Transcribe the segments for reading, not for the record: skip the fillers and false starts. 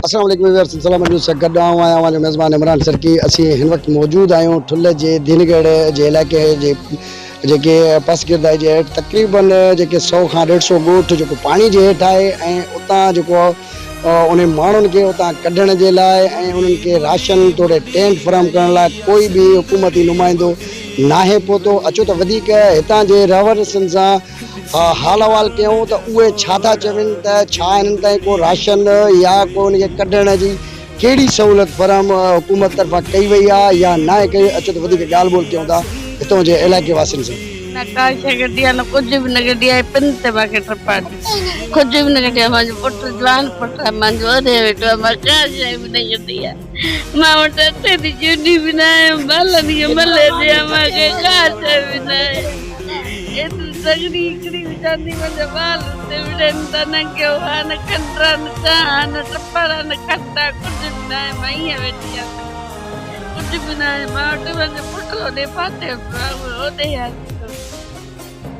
السلام عليڪم ويورز سلسله منجو سان گڏ آئون آهيان اوهان جو ميزبان عمران سرڪي اسين هن وقت موجود آهيون ٺل جي دينڳڙهه جي علائقي جي جيڪي پسگردائي جي هيٺ تقريبن جيڪي سئو کان ڏيڍ سئو ڳوٺ جيڪو پاڻي جي هيٺ آهي ۽ اتان جيڪو انهن ماڻهن کي اتان ڪڍڻ جي لاء ۽ انهن کي راشن توڙي ٽينٽ فراهم ڪرڻ لاء ڪوئي به حڪومتي نمائندو ناهي پهتو اچو ته وڌيڪ هتان جي رهواسين سان حال احوال ڪيون ته اهي ڇا ٿا چون ته ڇا هنن تائين ڪو راشن يا ڪو ان کي ڪڍڻ جي ڪهڙي سهولت فراهم حڪومت طرفان ڪئي وئي آهي يا ناهي ڪئي وئي اچو ته وڌيڪ ڳالهه ٻولهه ڪيون ٿا هتان جي علائقي واسين سان. نه ڪا شيء گڏي آ نه ڪجهه به نه گڏي آهي پن تي مان کي ٽپا ڏي ڪجهه به نه گڏي آ مانجو پٽ جوان پٽ آ مانجو اوڏي ويٺو آ مان ڪا شيء به نه گڏي آ مان وٽ اٽي جي چونڊي به نه آهي ٻالن کي ملي ڏيان مان کي ڪا شيء به نه آهي ايتري سگهڙي هڪڙي به چاندي منهنجا ٻال اتي وڙهن ٿا نه گيهه آ نه کنڊ آ نه چانهه آ نه ٽپڙ آ نه کنڊ آ ڪجهه به نه آهي مان ائين ويٺي آهيان ڪجهه به نه آهي مان وٽ منهنجو پٽ هوڏي ڦاٿي پيو آهي اهو هوڏي آهي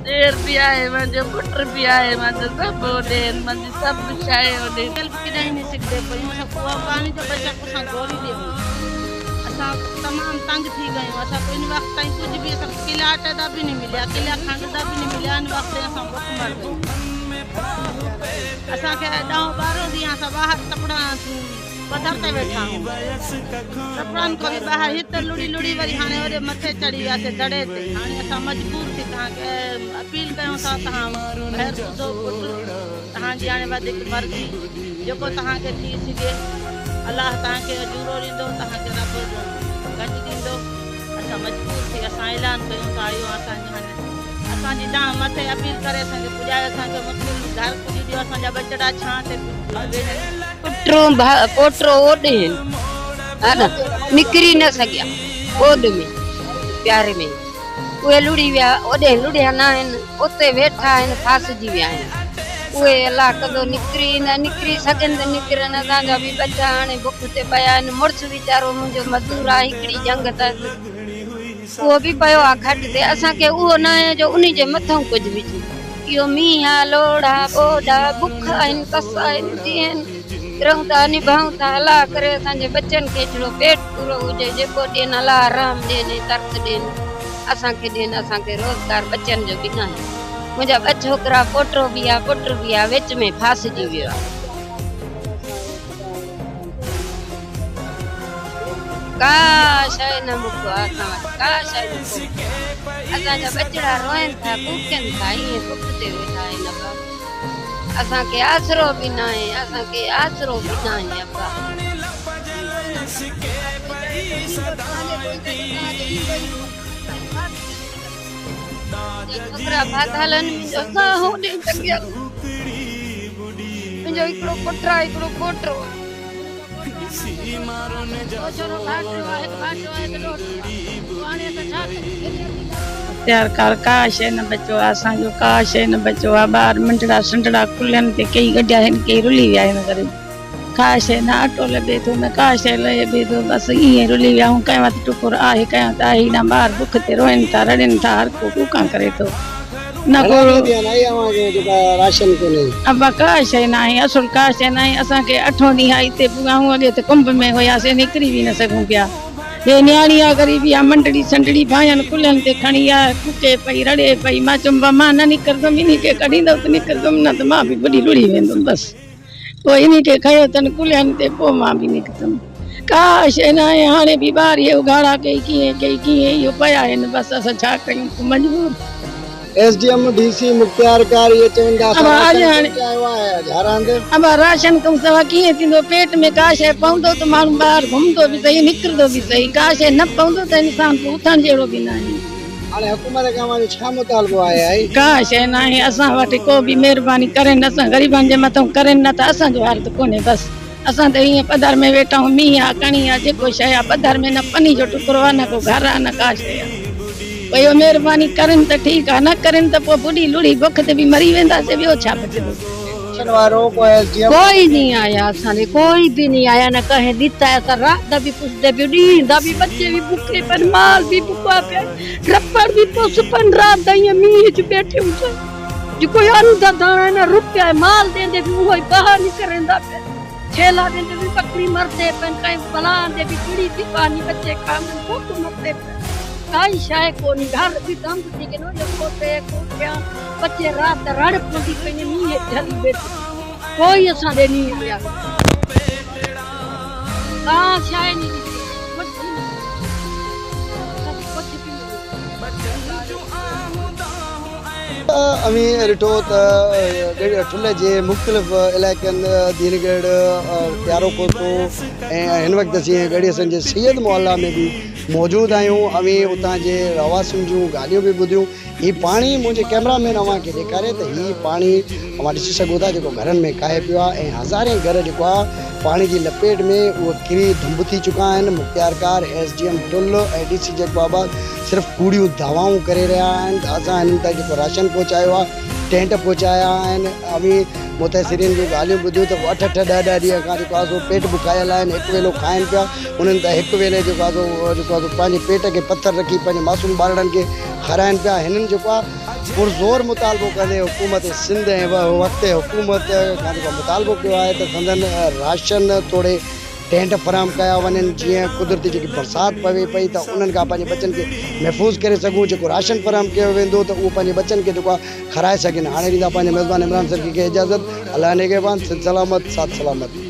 ڏير به آهي منهنجو پٽ به آهي منهنجو سڀ هوڏي آهن منهنجي سڀ شيء هوڏي. ڪڏهن نه سگهدي پيون اسان ڪوئا پاڻي جو بچا اسان گوري ڏيون اسان تمام تنگ ٿي گيون اسان ان وقت تائين ڪجهه به اسان ڪلا آٽي دا به نه مليا ڪلا کنڊ دا به نه مليا ان وقت تائين اسان بک مر گيون اسان کي ڏهون ٻارهون ڏينهن اسان ٻاهر تپڙا پڌر تي ويٺا آهيون تپڙن کان به ٻاهر هت لڙي لڙي وري هاڻي هوڏي مٿي چڙهي وياسي دڙي تي هاڻي اسان مجبور ٿي توهان کي اپيل ڪيون ٿا توهان ڀير ٻڌو پٽ توهان جي هاڻي وڌيڪ مرضي جيڪو توهان کي ٿي سگهي الله توهان کي اجورو ڏيندو توهان کي رب گهٽ ڏيندو اسان مجبور ٿي اسان اعلان ڪيون ٿا اهو اسان جي هاڻي اسان جي دانهن مٿي اپيل ڪري اسان کي پڄايو اسان کي مقبول گهر پڄي ڏيو اسان جا ٻچڙا ڇانء تي ويهن. پٽرو پوٽرو اوڏ هين ها نه نڪري نه سگهيا اوڏ ۾ پياري ۾ اهي لڙهي ويا اوڏي لڙهيا نه آهن اتي ويٺا آهن ڦاسجي ويا آهن اهي الله ڪندو نڪري نه نڪري سگهن ته نڪرن اسان جا به ٻچا هاڻي بک تي پيا آهن مڙس ويچارو منهنجو مزور آهي هڪڙي ڄنگهه اٿس اهو به پيو آ کٽ تي، اسان کي اهو ناهي جو انهي جي مٿئون ڪجهه وجهون. اهو مينهن آ، لوڙ آ، ٻوڏ آ، بک آهن، ڪس آهن، جيئن رهون ٿا نڀائون ٿا. الله ڪري اسان جي ٻچن کي هڪڙو پيٽ پورو هجي، جيڪو ڏين الله رحم ڏين ۽ ترس ڏين اسان کي ڏين، اسان کي روزگار ٻچن جو به ناهي. منهنجا ٻه ڇوڪرا، پوٽو به آ، پٽ به آ، وچ ۾ ڦاسجي ويو آ. ڪا شيء نه مون کي اسان وٽ ڪا شيء نه ڪو اسان جا ٻچڙا روئن ٿا ڪوڪين ٿا ائين بک تي ويٺا آهن ابا اسان کي آسرو به ناهي اسان کي آسرو به ناهي ابا. ڇوڪرا ڦاٿل آهن منهنجو ساهه هوڏي ٽنگيل منهنجو هڪڙو پٽ آهي هڪڙو پوٽو آهي. اختيار ڪار ڪا شيء نه بچيو آ اسان جو ڪا شيء نه بچيو آ ٻار منڍڙا سنڍڙا ڪلهن تي ڪيئي گڏيا آهن ڪيئي رلي ويا آهن غريب ڪا شيء نه اٽو لڀي ٿو نه ڪا شيء لڀي ٿو بس ائين رلي ويا آهيون ڪنهن وٽ ٽڪر آهي ڪنهن وٽ آهي ئي نه ٻار بک تي روئن ٿا رڙين ٿا هر ڪو ڪوڪان ڪري ٿو. نه ڪو ابا ڪا شيء ناهي اصل ڪا شيء ناهي اسان کي اٺون ڏينهن آ هتي پڳا آهيون اڳي ته ڪنب ۾ هياسين نڪري به نه سگهون پيا هي نياڻي آ غريبي آ منڊڙي سنڊڙي ڀانئن ڪلهن تي کڻي آ ڪوڪي پئي رڙي پئي مان چيم مان نه نڪرندم انهي کي ڪڍيندؤ ته نڪرندم نه ته مان به ٻڏي لڙهي ويندم بس. پوء انهي کي کنيو تن ڪلهن تي پوء مان به نڪتم. ڪا شيء ناهي هاڻي به ٻار اهي اگهاڙا ڪئي ڪيئن ڪئي ڪيئن اهو پيا آهن بس اسان ڇا ڪيون پوء مجبور. S D M, D C, مختيارڪار اهي چون ٿا اسان راشن پهچايو آهي اڄ هر هنڌ. ابا راشن کان سوا ڪيئن ٿيندو پيٽ ۾ ڪا شيء پوندو ته ماڻهو ٻاهر گهمندو به سهي نڪرندو به سهي ڪا شيء نه پوندو ته انسان پوء اٿڻ جهڙو به ناهي. هاڻي حڪومت کان اوهان جو ڇا مطالبو آهي آئي؟ ڪا شيء ناهي اسان وٽ ڪو به مهرباني ڪرين اسان غريبن جي مٿئون ڪرين نه ته اسان جو حال ته ڪونهي بس اسان ته ائين پڌر ۾ ويٺا آهيون مينهن آ ڪڻي آ جيڪو شيء آ پڌر ۾ نه پني جو ٽڪرو آ نه ڪو گهر آ نه ڪا شيء آ پوء اهو مهرباني ڪرين ته ٺيڪ آ نه ڪرين ته پوء ٻڏي لڙهي بک تي به مري وينداسين ٻيو ڇا بچندو. راشن وارو ڪو ايس ڊي ايم. ڪوئي ني آيا اسان ڏي ڪوئي به ني آيا نه ڪنهن ڏتا اسان رات دا به پڇدي پيو ڏينهن دا به ٻچي به بکي پن مال به بکوا پيا رپڙ به پوس پن رات دا ائين مينهن اچ ٻيٺي هجن جي ڪوئي ان دا داڻا نه روپيا مال ڏيندي به اهو ئي بهاني ڪريندا پيا. ڇيلا ڏيندي به ٻڪري مرندي پين ڪائي بلان the به ڪڙي ٿي پاني بچي کامن بک مرندي پين ڪائي شاء ڪوني گهر به دمب ٿي گنو جو ڪوٽي ڪوٺيا بچي رات رڙ پوندي پئي مينهن جهلي ويٺي ڪوئي اسان ڏي ني آيا ڪا شاء ني ڏٺي ڪجهه ني ڪجهه به اوهين ڏٺو ته ٺلهه جي مختلف علائقن دينڳڙهه، پيارو کوسو ۽ هن وقت اسين ڳڙهي حسن جي سيد محلا ۾ به موجود آهيون. اوهين اتان جي رهواسين جون ڳالهيون به ٻڌيون. هي پاڻي منهنجي ڪئميرا مين اوهان کي ڏيکاري ته هي پاڻي اوهان ڏسي سگهو ٿا جيڪو گهرن ۾ ڪاهي پيو آهي ۽ هزارين گهر جيڪو آهي پاڻي جي لپيٽ ۾ اهي ڪري ڌنب ٿي چڪا آهن. مختيارڪار، S D M Thul ۽ D C Jacobabad صرف ڪوڙيون دعوائون ڪري رهيا آهن ته اسان هنن تائين جيڪو راشن پهچايو آهي، ٽينٽ پهچايا آهن، اوهين متاثرين جون ڳالهيون ٻڌيون ته اٺ اٺ ڏهه ڏهه ڏينهن کان جيڪو آهي سو پيٽ بکايل آهن، هڪ ويلو کائن پيا، انهن ته هڪ ويلي جيڪو آهي سو جيڪو آهي سو پنهنجي پيٽ کي پٿر رکي پنهنجي معصوم ٻارڙن کي کارائن پيا، هنن جيڪو آهي پرزور مطالبو ڪندي حڪومت سنڌ ۽ وقت حڪومت کان جيڪو مطالبو ڪيو آهي ته سندن راشن توڙي ٽينٽ فراهم ڪيا وڃن جيئن قدرتي جيڪي برسات پوي پئي ته انهن کان پنهنجي ٻچن کي محفوظ ڪري سگهون جيڪو راشن فراهم ڪيو ويندو ته اهو پنهنجي ٻچن کي جيڪو آهي کارائي سگهن هاڻي ڏيندا پنهنجي ميزبان عمران سرڪي کي اجازت الله نگهبان سنڌ سلامت ساٿ سلامت.